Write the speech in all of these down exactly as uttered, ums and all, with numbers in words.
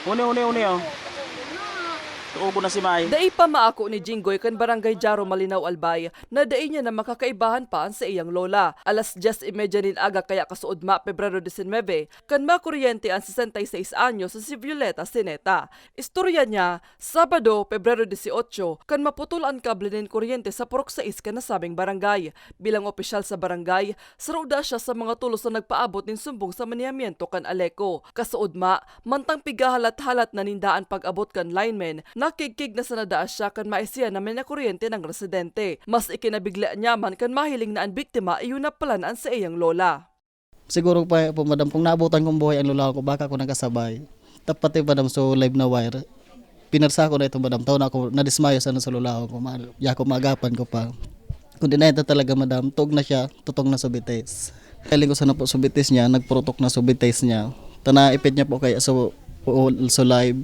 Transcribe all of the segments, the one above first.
Uni, uni, uni, oh. Tuugo na si May. Dai pa maako ni Jinggoy kan Barangay Jaro Malinaw Albay na dai niya na makakaibahan pa an saiyang lola. Alas dyes y media nin aga kaya kasuodma, Pebrero disinuybe, kan makuryente an sesenta y seis anyos na si Violeta Sineta. Istorya niya, Sabado, Pebrero dieciocho, kan maputol an kable nin kuryente sa purok sais kan nasabing barangay. Bilang opisyal sa barangay, saro daa siya sa mga tolos na nagpaabot nin sumbong sa manehamiento kan Aleco. Kasuodma, mantang pighahalat-halat na ninda an pag-abot kan lineman, nakigkig na sana daa siya kan maisihan na may nakuryente nang residente. Mas ikinabigla niya man kan mahiling na an biktima iyo na pala na an saiyang lola. Siguro pa po, madam, kung naabutan kong buhay ang lolahon ko, baka ako nagkasabay. Tapati, madam, so live na wire. Pinarsa ko na ito, madam. Tao na ako, nadismayo sana sa lolahon ko. Ma-, yako, maagapan ko pa. Kung di na ito talaga, madam, tug na siya, tutong na subitis. Galing ko sana po subitis niya, nagpurutok na subitis niya. Tana, ipit niya po kaya so, so live.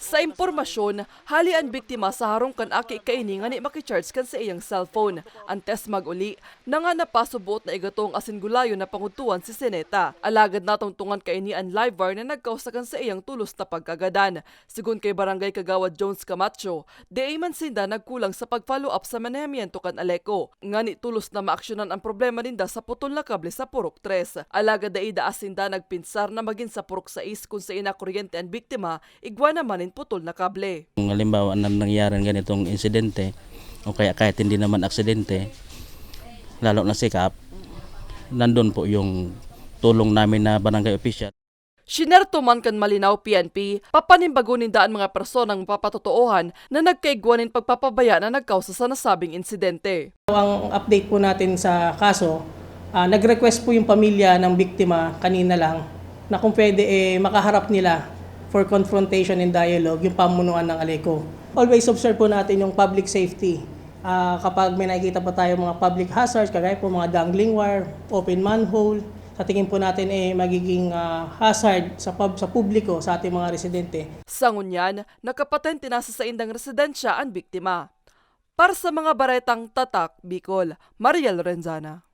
Sa impormasyon, hali an biktima sa harong kan aki kaini ngani maki-charge kan saiyang cellphone. An test mag-uli, nangana pa suboot na igatong asin gulayon na pangudtuan si Sineta. Alagad natungtungan kaini an live wire na nagkausa kan saiyang tolos na pagkagadan. Sigon kay Barangay Kagawad Jones Camacho, dai man sinda nagkulang sa pag-follow up sa manehamiento kan Aleco. Ngani tolos na maaksyonan an problema ninda sa putol na kable sa Purok tres. Alagad dai daa sinda nagpinsar na magin sa Purok sais kun sain nakuryente an biktima, igwa naman nin putol na kable. Kung halimbawa na nangyari ang ganitong insidente, o kaya kahit hindi naman aksidente, lalo na sikap, nandun po yung tulong namin na barangay official. Sinerto man kan Malinao P N P, papanimbagon ninda an mga personang mapapatotoohan na nagkaigwa nin pagpapabaya na nagkausa sa nasabing insidente. Ang update po natin sa kaso, ah, nag-request po yung pamilya ng biktima kanina lang na kung pwede, eh, makaharap nila for confrontation and dialogue yung pamunuan ng Aleco. Always observe po natin yung public safety. Ah, kapag may nakikita po tayo mga public hazards, kagaya po mga dangling wire, open manhole, sa tingin po natin, eh, magiging, ah, hazard sa pub-, sa publiko, sa ating mga residente. Sa ngunyan, nakapatente na sa saindang residensya an biktima. Para sa mga baretang Tatak Bicol, Mariel Renzana.